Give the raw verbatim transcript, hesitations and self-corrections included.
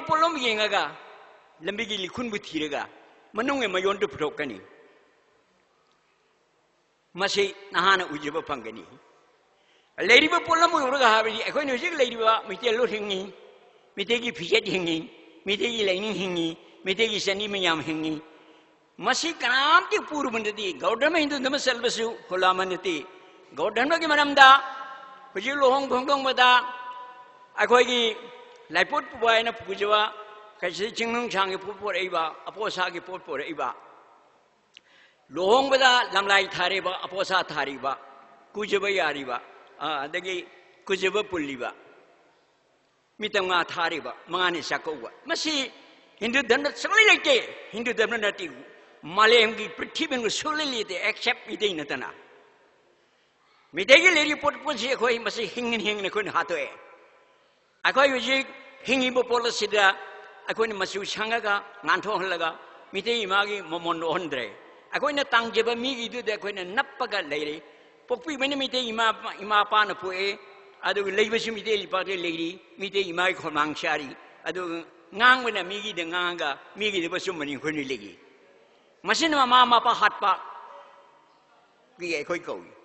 ꯄꯣꯠꯂꯝ ꯌꯦꯡꯉꯒ, ꯂꯝꯕꯤꯒꯤ ꯂꯤꯈꯨꯟꯕꯨ ꯊꯤꯔꯒ ꯃꯅꯨꯡꯒꯤ ꯃꯌꯣꯟꯗꯨ ꯄꯨꯊꯣꯛꯀꯅꯤ꯫ ꯃꯁꯤ ꯅꯍꯥꯅ ꯎꯖꯕ ꯐꯪꯒꯅꯤ꯫ ꯂꯩꯔꯤꯕ ꯄꯣꯠꯂꯝ ꯎꯔꯒ ꯍꯥꯏꯕꯗꯤ ꯑꯩꯈꯣꯏꯅ ꯍꯧꯖꯤꯛ ꯂꯩꯔꯤꯕ ꯃꯩꯇꯩꯂꯣꯟ ꯍꯤꯡꯉꯤ, ꯃꯩꯇꯩꯒꯤ ꯐꯤꯖꯦꯠ ꯍꯤꯡꯉꯤ, ꯃꯩꯇꯩꯒꯤ ꯂꯥꯏꯅꯤꯡ ꯍꯤꯡꯉꯤ, ꯃꯩꯇꯩꯒꯤ ꯆꯠꯅꯤ ꯃꯌꯥꯝ ꯍꯤꯡꯉꯤ꯫ ꯃꯁꯤ ꯀꯅꯥꯝꯇ ꯄꯨꯔꯨꯕ ꯅꯠꯇꯦ꯫ ꯒꯧꯔ ꯙꯔꯃ ꯍꯤꯟꯗꯨ ꯙꯔꯃ ꯆꯠꯂꯕꯁꯨ ꯍꯨꯜꯂꯝꯕ ꯅꯠꯇꯦ꯫ ꯒꯧꯔ ꯙꯔꯃꯒꯤ ꯃꯔꯝꯗ ꯍꯧꯖꯤꯛ ꯂꯨꯍꯣꯡ ꯈꯣꯡꯗꯣꯡꯕꯗ ꯑꯩꯈꯣꯏꯒꯤ ꯂꯥꯏꯄꯣꯠ ꯄꯨꯕ ꯍꯥꯏꯅ ꯄꯨꯖꯕ, ꯀꯩꯁꯤ ꯆꯤꯡꯅꯨꯡꯁꯥꯡꯒꯤ ꯄꯣꯠ ꯄꯨꯔꯛꯏꯕ, ꯑꯄꯣꯁꯥꯒꯤ ꯄꯣꯠ ꯄꯨꯔꯛꯏꯕ, ꯂꯨꯍꯣꯡꯕꯗ ꯂꯝꯂꯥꯏ ꯊꯥꯔꯤꯕ, ꯑꯄꯣꯁꯥ ꯊꯥꯔꯤꯕ, ꯀꯨꯖꯕ ꯌꯥꯔꯤꯕ, ꯑ, ꯑꯗꯒꯤ ꯀꯨꯖꯕ ꯄꯨꯜꯂꯤꯕ, ꯃꯤꯇꯝ ꯉꯥ ꯊꯥꯔꯤꯕ, ꯃꯉꯥꯅꯤ ꯆꯥꯛꯀꯧꯕ, ꯃꯁꯤ ꯍꯤꯟꯗꯨ ꯙꯔꯃ ꯁꯨꯡꯂꯩ ꯂꯩꯇꯦ꯫ ꯍꯤꯟꯗꯨ ꯙꯔꯃ ꯅꯠꯇꯦ, ꯃꯥꯂꯦꯝꯒꯤ ꯄ꯭ꯔꯤꯊꯤꯕꯤꯒ ꯁꯨꯡꯂꯩ ꯂꯩꯇꯦ, except ꯃꯤꯇꯩ ꯅꯠꯇꯅ꯫ ꯃꯤꯇꯩꯒꯤ ꯂꯩꯔꯤꯕ ꯄꯣꯠ ꯄꯣꯠꯁꯤ ꯑꯩꯈꯣꯏ ꯃꯁꯤ ꯍꯤꯡꯅ ꯍꯤꯡꯅ ꯑꯩꯈꯣꯏꯅ ꯍꯥꯠꯇꯣꯛꯑꯦ꯫ ꯑꯩꯈꯣꯏ ꯍꯧꯖꯤꯛ ꯍꯤꯡꯉꯤꯕ ꯄꯣꯠ ꯑꯁꯤꯗ ꯑꯩꯈꯣꯏꯅ ꯃꯆꯨ ꯁꯪꯉꯒ, ꯉꯥꯟꯊꯣꯛꯍꯜꯂꯒ, ꯃꯤꯇꯩ ꯏꯃꯥꯒꯤ ꯃꯃꯣꯟ ꯑꯣꯟꯗ꯭ꯔꯦ꯫ ꯑꯩꯈꯣꯏꯅ ꯇꯥꯡꯖꯕ ꯃꯤꯒꯤꯗꯨꯗ ꯑꯩꯈꯣꯏꯅ ꯅꯞꯄꯒ ꯂꯩꯔꯦ꯫ ꯄꯣꯛꯄꯤꯕꯅ ꯃꯤꯇꯩ ꯏꯃꯥ, ꯏꯃꯥ ꯏꯄꯥꯅ ꯄꯣꯛꯑꯦ, ꯑꯗꯨꯒ ꯂꯩꯕꯁꯨ ꯃꯤꯇꯩ ꯂꯩꯄꯥꯛꯇ ꯂꯩꯔꯤ, ꯃꯤꯇꯩ ꯏꯃꯥꯒꯤ ꯈꯣꯡꯃꯥꯡ ꯆꯥꯔꯤ, ꯑꯗꯨꯒ ꯉꯥꯡꯕꯅ ꯃꯤꯒꯤꯗ ꯉꯥꯡꯉꯒ ꯃꯤꯒꯤꯗ ꯑꯆꯨꯝꯕꯅꯤ ꯑꯩꯈꯣꯏꯅ ꯂꯩꯔꯤ꯫ ꯃꯁꯤꯅ ꯃꯃꯥ ꯃꯄꯥ ꯍꯥꯠꯄ ꯑꯩꯈꯣꯏ ꯀꯧꯏ꯫